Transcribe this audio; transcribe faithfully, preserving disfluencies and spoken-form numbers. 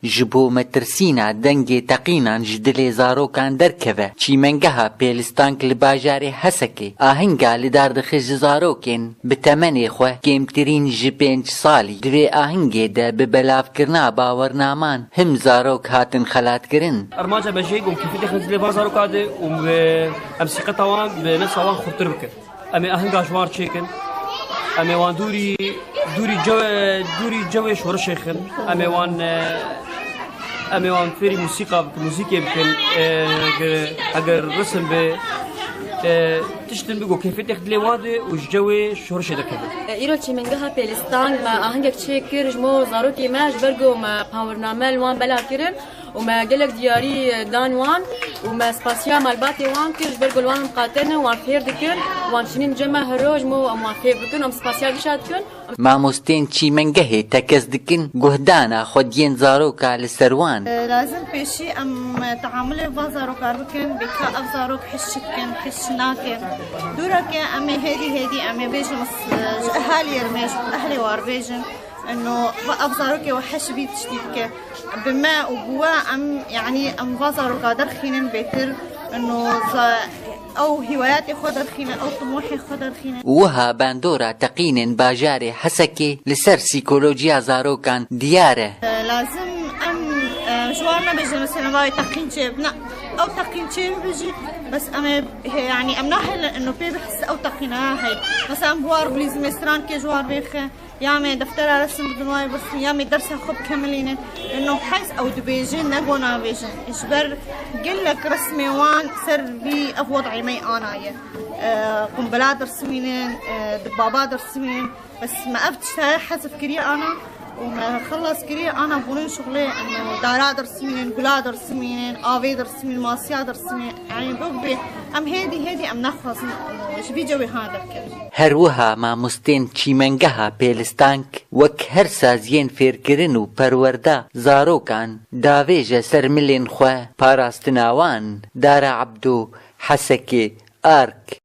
Ji bo metirsîna dengê teqînan ji dilê zarokan derkeve, Çîmengeha Pêlistank li bajarê Hesekê ahinga li dar dixe ji zarokên bi temenê xwe kêmtirîn ji pênc salî. Di vê ahingê de bi belavkirina bawernaman him zarok hatin xelatkirin. Armanca me jê ku kêfetê xwe dilê van zaroka de û em sîqeta wan bi nefsa wan xurtir bikin. Em ê ahinga ji wan çêkin. Em ê wan dûrî, dûrî cewê, dûrî cewê şorişê xin. Em ê wan, e, em ê wan fêrî mûsîqa bikin, mûzîkê bikin. E, ge-, eger risim be, e, tiştin bi ku keyfê te dilê wan de û ji cewê şorişê derkevin. Îro Çîmengeha Pêlistan me ahengek çêkir ji bo zarokê me, ji ber ku me pawirname li wan belav kirin. Û me gelek diyarî, e, dan wan û me spasiya malbatê wan kir, ji ber ku li wan miqate ne, wan fêr dikin, wan çinîn cem me her roj, mo em wan fêr bikin, em spasiya gişa dikin. Mamostên çîmengehê tekez dikin guhdana xwediyên zaroka li ser wan. Lazim pêşî em teamulê va zarokan bikin, bêka ev zarok hiş çi dikin, hiş çi nakin. Dûreke em ê hêdî hêdî em ê bêjin, ji ehaliyê re bêjin, ehlê war bêjin. Eno va ev zarokê we heş bî tiştî dike. Bi me û bi we em, yanî em va zaroka derxînin bêtir. Eno za-, ew hîwayetê xwe derxîne, ew timohê xwe derxîne. Wiha bandora teqînên bajarê Hesekê li ser psîkolojiya zarokan diyar e. Lazim em, e, ji wan nebêjin, mesela, vay teqîn çêbin. Na, ew teqîn çêbin jî, bes em ê, he, yanî em nahêlin eno pê bihis ew teqîna hey. Mesela em bi war bilî zimêstirankê ji war bêxe. Ya me deftera resim bidin wayê birsin, ya me dersa xwe bikemilînin. Eno hez ew dibêjin, ne go nabêjin. Ji ber gelek resmê wan ser vî ev wed'ê me anaye. E, qumbila dirsimînin, e, dibaba dirsimînin. Bes me ev tiştaya hezif kiriye ana û me xelas kiriye ana bûnin şuxlê, eno dara dirsimînin, gula dirsimînin, avê dirsimînin, masiya dirsimînin. Yanî bok bê em hêdî hêdî em naxwazin ji vî cewê ha derkevin. Her wiha mamostên çîmengeha Pêlistank wek her saziyên fêrkirin û perwerda zarokan davêje ser milên xwe parastina wan. Dara Ebdo, Hesekê, Ark.